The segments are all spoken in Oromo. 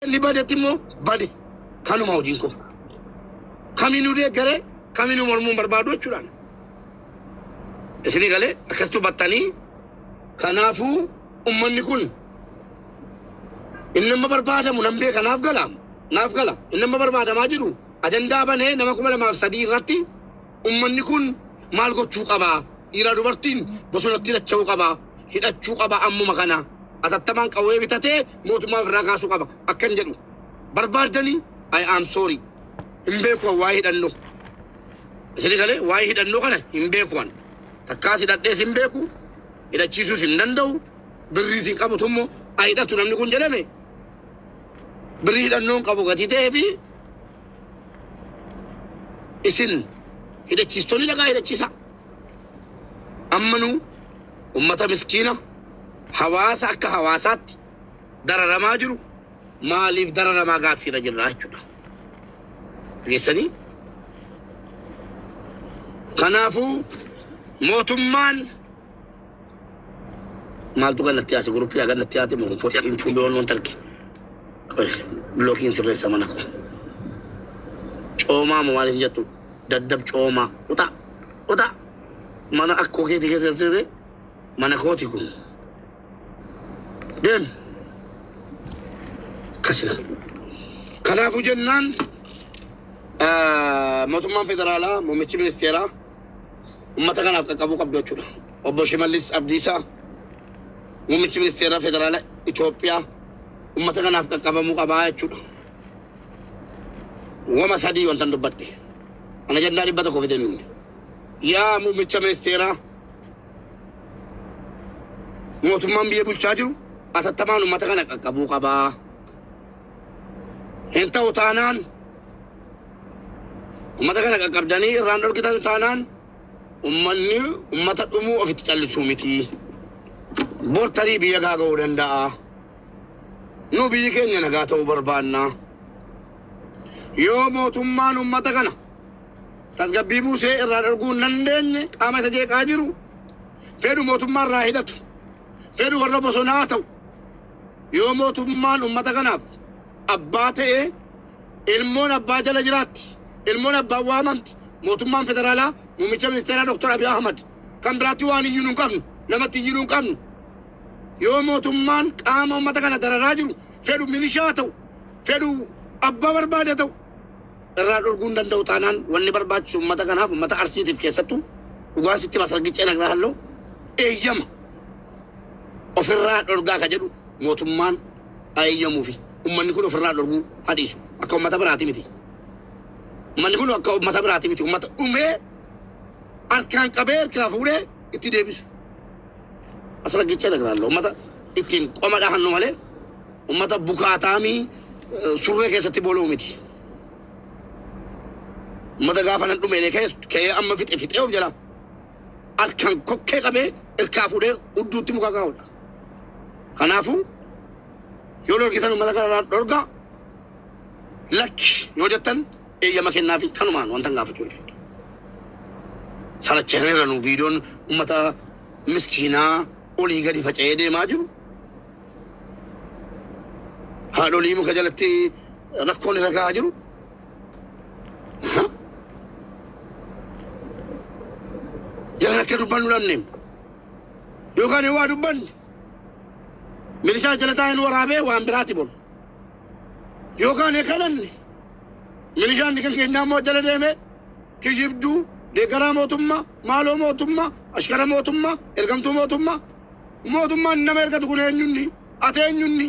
Inni badetti immoo bade kanuma hojiin koo. Kaminuu deeggaree kaminuu mormuun barbaadu jechuudhaan. Isinii galee akkasitti hubattanii kanaafuu ummanni kun inni amma barbaadamu nan beeka naaf gala naaf gala inni amma barbaadamaa jiru ajandaa banee nama 2003 irratti ummanni kun maal gochuu qabaa dhiiraa dubartiin bosonatti hidhachuu qabaa hidhachuu qaba ammuma kana atattamaan qawwee bitatee mootummaa ofirraa kaasuu qaba akkan jedhu barbaaddanii. I am sorry, hin beeku waa'ee hidhannoo. Isinii galee waa'ee hidhannoo kana hin beeku an. Takkaas hidhadhees hin beeku, hidhachiisuus hin danda'u, birriis hin qabu tummoo haa hidhatu namni kun jedhame birrii hidhannoo hin qabu gatii ta'ee fi isin hidhachiistonni dhaqaa hidhachiisa. Amma nu ummata miskiina hawaasa akka hawaasaatti dararamaa jiru maaliif dararamaa gaaffiirra jirra jechuudha. Dhageessanii? Kanaafuu mootummaan maaltu gannatti yaase guruppii gannatti yaate moo kun fuulloon wanta arge. Bilookiin sirreessa mana koo. Coomaa moo maaliif jettu daddab coomaa uta uta mana akkoo keetii keessa sirre mana kooti kun. Deem. Kasina. Kanaafuu jennaan mootummaan federaalaa muummichi ministeeraa uummata kanaaf qaqqabuu qabdu jechuudha. Obbo Shimallis Abdiisaa muummichi ministeeraa federaalaa Itoophiyaa uummata kanaaf qaqqabamuu qabaa jechuudha. Wama sadii wantan dubbadhe. Ana ajandaa 100 fide inni. Yaa muummicha ministeeraa, mootummaan biyya bulchaa jiru atattamaan uummata kana qaqqabuu qabaa. Hin ta'u taanaan uummata kana qaqqabdanii irraan dhorkitan taanaan uummanni uummata dhumuu ofitti callisuu miti. Bor tarii biyya gaaga'uu danda'a. Nu biyyi keenya nagaa ta'uu barbaanna. Yoo mootummaan uummata kana tasgabbii buusee irraa dhorkuu hin dandeenye qaama isa jeeqaa jiru fedhu mootummaa irraa hidhatu fedhu warra bosonaa ta'u yoo mootummaan uummata kanaaf abbaa ta'ee ilmoon abbaa jala jiraatti ilmoon abbaa waamamti mootummaan federaalaa muummicha ministeeraa Dr. Abiy Ahmad kan biraatti waan iyyuu hin qabnu namatti iyyuu hin qabnu yoo mootummaan qaama uummata kana dararaa jiru fedhu milishaa ta'u fedhu abbaa barbaade ta'u irraa dhorkuu hin danda'u taanaan wanni barbaachisu uummata kanaaf uummata Arsiitiif keessattuu dhugaan sitti masargiccee nagaa halloo eeyyama ofirraa dhorgaa ka jedhu mootummaan eeyyamuu fi uummanni kun ofirraa dhorguu hadhiisu akka uummata biraati miti. Uummanni kun akka uummata biraati miti. Uummata dhumee harkaan qabee harkaa fuudhee itti deebisu. Asirra nagaa halloo uummata ittiin qoma dhahannu malee uummata bukaataamii surree keessatti booluu miti. Uummata gaafa nan dhumee ka'ee amma fixe fixee of jala harkaan kokkee qabee harkaa fuudhee hudduutti muka kaa'udha. Kanaafuu yoo dhorkitan uummata kanarraa dhorgaa lakki yoo jettan eeyyama kennaafi kanumaan wanta hin gaafachuu hin Salachaniirra nu viidiyoon uummata miskiinaa olii gadi faca'ee deemaa jiru. Haadholii muka jalatti rakkoon irra gahaa jiru. Jalan akka dubbannu dhabne yookaan yoo waa dubbanne milishaa jala taa'ee nu waraabee waan biraati bolu. Yookaan kadhanne milishaan kan keenyaa immoo jala deemee kijibduu deeggaraa mootummaa maaloo mootummaa ashkara mootummaa ergamtuu mootummaa mootummaan nama ergatu kun eenyunni ati eenyunni.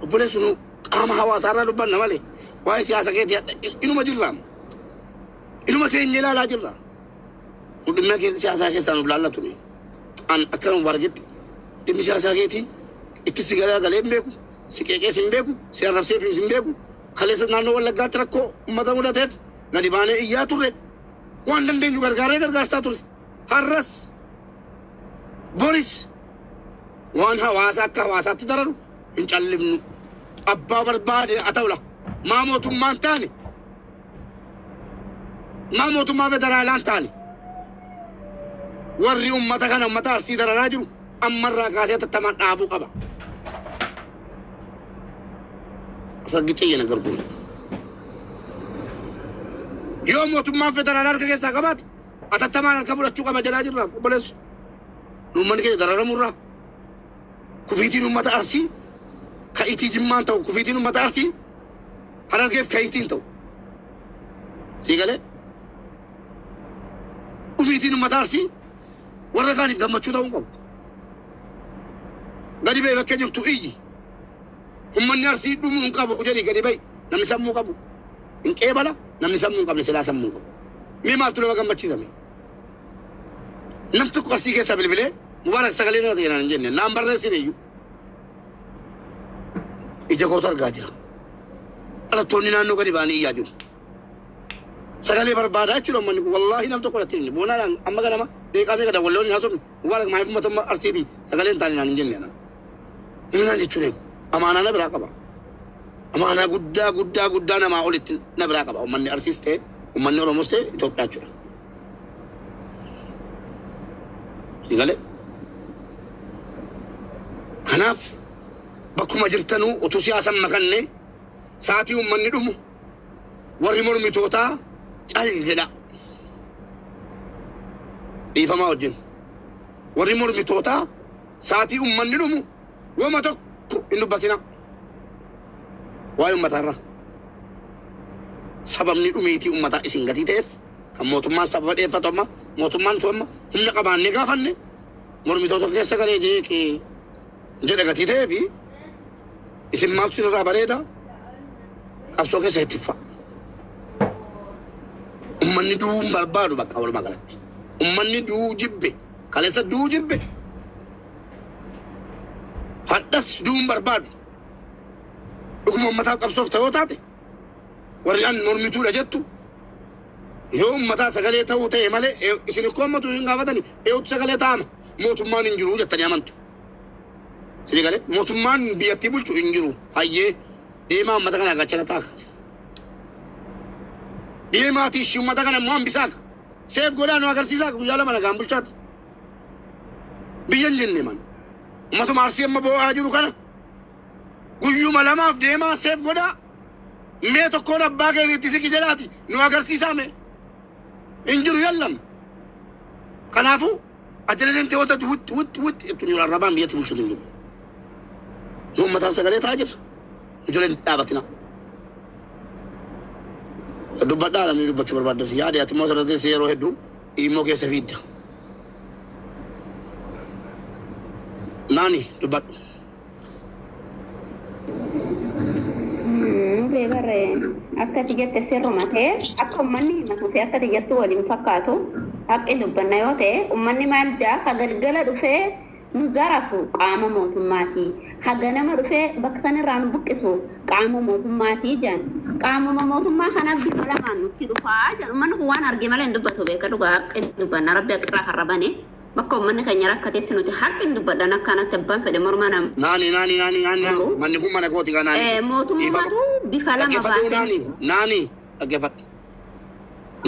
Obboleessu nu qaama hawaasaarraa dubbanna malee waa'ee siyaasa keetii inuma jirra. Inuma teenyee ilaalaa jirra. Nu dhimma siyaasaa keessaa nu laallatu. An akka nama bargetti dhimmi siyaasaa keetii itti si galee galee hin beeku, si qeeqees hin beeku, si arrabseef hin beeku. Kaleessa naannoo Wallaggaatti rakkoo uummata mudateef gadi baanee iyyaa turre. Waan dandeenyu gargaaree gargaarsaa ture. Har'as boris waan hawaasa akka hawaasaatti dararu hin callifnu. Abbaa barbaade haa ta'u la. Maa mootummaan taane? Maa mootummaa federaalaan taane? Warri uummata kana uummata Arsii dararaa jiru ammarraa kaasee atattamaan dhaabuu qaba. አስረግጬ እየነገርኩ ነው። Yoo mootummaan federaalaa harka keessaa qabaate atattamaan harka fudhachuu qaba jedhaa jirra obboleessu. Uummanni keenya dararamurraa kufiitiin uummata Arsii ka'iitii Jimmaan ta'u, kufiitiin uummata Arsii Harargeef ka'iitiin ta'u. Sii galee kufiitiin uummata Arsii warra kaaniif gammachuu ta'uu hin qabu. Gadi ba'e bakka jirtu iyyi. Uummanni Arsii dhumuu hin qabu jedhii gadi ba'e. Namni sammuu qabu hin qeebala, namni sammuu hin qabne silaa sammuu hin qabu. Mee maaltu nama gammachiisame? Nam tokko Arsii keessaa bilbilee Mubaarak sagalee na ta'e naan hin jenne, naan barreessine iyyuu. Ija kootu argaa jira. Dhalattoonni naannoo gadi ba'anii iyyaa jiru. Sagalee barbaadaa jechuudha uummanni kun. Wallaahi nam tokko natti hin himne. Boonaadhaan amma ganama deeqaa meeqa dawwalloonni haasofne, Mubaarak maaliif uummata Arsiiti sagalee hin taane naan hin jenne anaan. Inni naan jechuun eegu. Amaanaa na biraa qaba. Amaanaa guddaa guddaa guddaa namaa olitti na biraa qaba. Uummanni Arsiis ta'e, uummanni Oromoos ta'e Itoophiyaa jechuudha. Galee. Kanaaf bakkuma jirtanuu utuu siyaasan makanne, sa'aatii uummanni dhumu warri mormitootaa cal jedha. Dhiifamaa wajjin. Warri mormitootaa sa'aatii uummanni dhumu wama tokko hin dubbatina. Waa'ee uummataarra. Sababni dhumiitii uummataa isin gatii ta'eef kan mootummaan sababa dhiyeeffatu, amma mootummaan tu amma humna qabaannee gaafanne mormitoota keessa galee jeeqee jedha gatii ta'eefi isin maaltu irraa bareeda qabsoo keessa itti fa'a. Uummanni du'uu hin barbaadu bakka walumaa galatti. Uummanni du'uu jibbe, kaleessa du'uu jibbe, hadhas du'uu hin barbaadu. Dhuguma uummataaf qabsoof ta'oo taate, warri an mormituudha jettu yoo uummataa sagalee ta'uu ta'e malee, isin ikkoo ammatu hin gaafatani, eewutu sagalee ta'ama, mootummaan hin jiru jettanii amantu. Sini galee mootummaan biyyattii bulchu hin jiru, hayyee deemaa uummata kana gachana ta'a. Deemaatii ishii uummata kana immoo hambisaa, seef godhaa nu agarsiisaa, guyyaa 2 nagaan bulchaati. Biyya hin jenne man. Uummatuma Arsii amma boo'aa jiru kana guyyuma 2f deemaa seef godhaa. Mee tokkoon abbaa keetiitti siqi jedhaati nu agarsiisaa mee. Hin jiru yallam. Kanaafuu ajjala deemtee wanta wutti wutti wutti ittu jiru arrabaan biyyatti bulchuutu hin jiru. Nu uummataaf sagalee ta'aa jirra. Nu jala hin dhaabatina. Dubbadhaa, namni dubbachuu barbaadan. Yaada ati immoo asirra teessee yeroo hedduu immoo keessa fiidda. Naani dubbadhu. Beebarre, akka ati jette sirruma ta'e, akka uummanni himatuu fi akka ati jettu waliin fakkaatu. Haqqi dubbanna yoo ta'e, uummanni maal jaa? Ka galgala dhufee nu zarafu qaama mootummaati. Ka ganama dhufee bakka sanirraa nu buqqisu qaama mootummaati jedhan. Qaamuma mootummaa kanaaf bifa lamaan nutti dhufaa jedhan. Uummanni kun waan arge malee hin dubbatu, beeka dhugaa. Haqqi dubbanna, rabbi haqirraa harrabane. Bakka uummanni keenya rakkatetti nuti haqqi hin dubbadhan, akkanatti abbaan fedhe morma nama. Naani, naani, naani, naani, naani. Manni kun mana kooti gaa, naani. Mootummaatu bifa lama Dhaggeeffadhu. Baasee. Naani, naani, dhaggeeffadhu.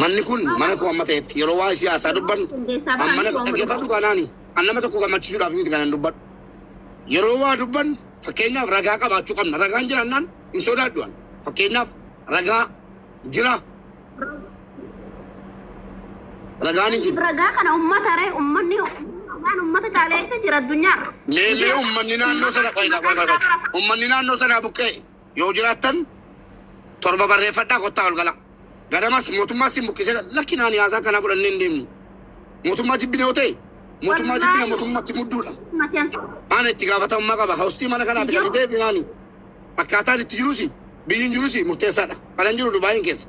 Manni kun mana koo amma ta'etti yeroo waa'ee siyaasaa dubbannu an mana dhaggeeffadhu gaa, naani. An nama tokko gammachiisuudhaaf miti kanan dubbadhu. Yeroo waa dubbannu fakkeenyaaf ragaa qabaachuu qabna. Ragaan jiraannaan hin sodaadhu an. Fakkeenyaaf ragaa jira. Ragaan hin jiru. Ragaa kana uummata ree, uummanni ragaan uummata caaleessa jira addunyaarra. Mee mee uummanni naannoo sana, qoy qoy qoy qoy. Uummanni naannoo sanaa buqqee yoo jiraattan 7 barreeffadhaa kottaa ol gala. Ganamas mootummaa sin buqqisee lakki naani, haasaa kanaa fudhannee hin deemnu. Mootummaa jibbine yoo ta'e mootummaa jibbina, mootummaatti mudduudha. Ana itti gaafatamummaa qaba. Hostii mana kanaati gadi ta'e naani. Akkaataan itti jirusi biyyi hin jirusi murteessaadha. Kanan jiru Dubaayin keessa.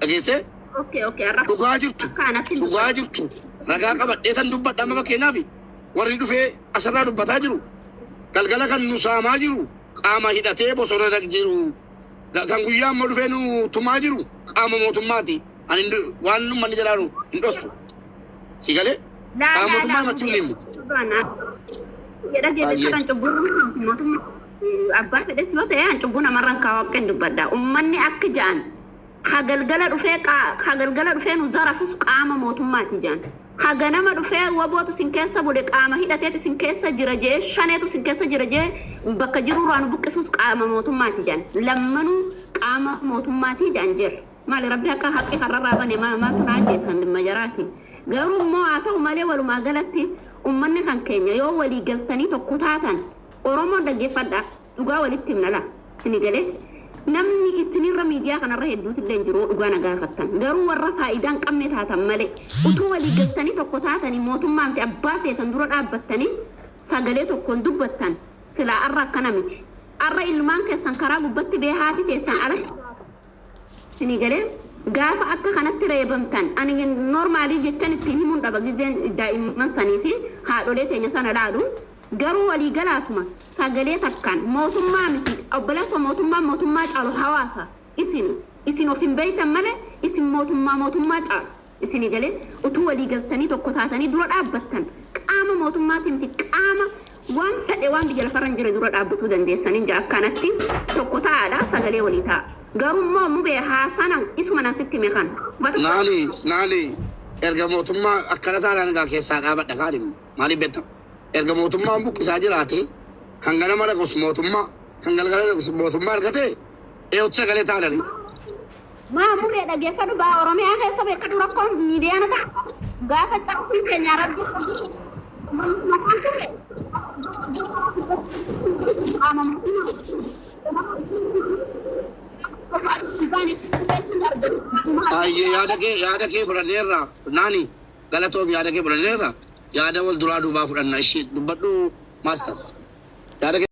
Dhageessee Okay, har'a dhugaa jirtu, akka anatti dhugaa jirtu ragaa qabadhee tan dubbadha. Amma fakkeenyaaf warri dhufee asirraa dubbataa jiru, galgala kan nu saamaa jiru qaama hidhatee bosona jiru, kan guyyaa ammoo dhufee nu tumaa jiru qaama mootummaati. Ani waan uummanni jalaalu hin dhossu. Si galee qaama mootummaa himachuun ni himu. Jedha jedhe kan cubbuu mootummaa abbaa fedhes yoo ta'e, an cubbuu namarraan kaawaa hin dubbadha. Uummanni akka ja'an ka galgala dhufee nu zarafus qaama mootummaati ja'an. Haganama dhufee wabootu sin keessa bule, qaama hidhateeti sin keessa jira jee, shaneetu sin keessa jira jee, bakka jirurraa nu buqqisuus qaama mootummaati jedhan. Lammanuu qaama mootummaati jedhan jirra. Maali rabbi akka haqqi karrarraa bane maaltu na ajjeesan dhimma jaraati. Garuu immoo haa ta'u malee, walumaa galatti ummanni kan keenya yoo walii galtanii tokko taatan, Oromoon dhaggeeffadhaa, dhugaa walitti himna laa isinii galee. Namni isinirra miidiyaa kanarra hedduutu illee hin jiru dhugaa na gaafattan. Garuu warra faayidaa hin qabne taatan malee, utuu walii galtanii tokko taatanii, mootummaan fi abbaa feetan dura dhaabbattanii sagalee tokkoon dubbattan, silaa arra akkana miti. Arra ilmaan keessan karaa gubbatti bee haati teessan ala isinii galee gaafa akka kanatti reebamtan, ani normally jechan ittiin himuun dhaba gizeen daa'imman sanii fi haadholee teenya sana laalu. Garuu walii galaatuma sagalee takkaan, mootummaa miti obboleessa, mootummaa mootummaa caalu hawaasa. Isin of hin beeytan malee isin mootummaa mootummaa caalu. Isinii galee, utuu walii galtanii tokko taatanii dura dhaabbattan, qaama mootummaatii miti, qaama waan fedhe waan biyya lafarra hin jire dura dhaabbatuu dandeessanii jaa. Akkanatti tokko ta'aadha, sagalee walii ta'a. Garuu immoo mubee haasana isuma nan sitti hime kana. Naali naali, erga mootummaa akkana taanaan egaa keessaa dhaabadha kaan. Maaliif beekta? Erga mootummaan buqqisaa jiraate, kan ganama dhaqus mootummaa, kan galgala dhaqus mootummaa argate, eeyyatu sagalee taanani. Maa mubee dhaggeeffadhu, baa Oromiyaa keessa beekadhu, rakkoon miidiyaan ta'a. Gaafa cabsiin keenya rabbi maqaan ture. Qaama mootummaa. Ayyee, yaada kee fudhanneerra. Naani, galatoom, yaada kee fudhanneerra. Yaada wal duraa duubaa fudhanna. Ishee dubbadhu, master. Yaada kee.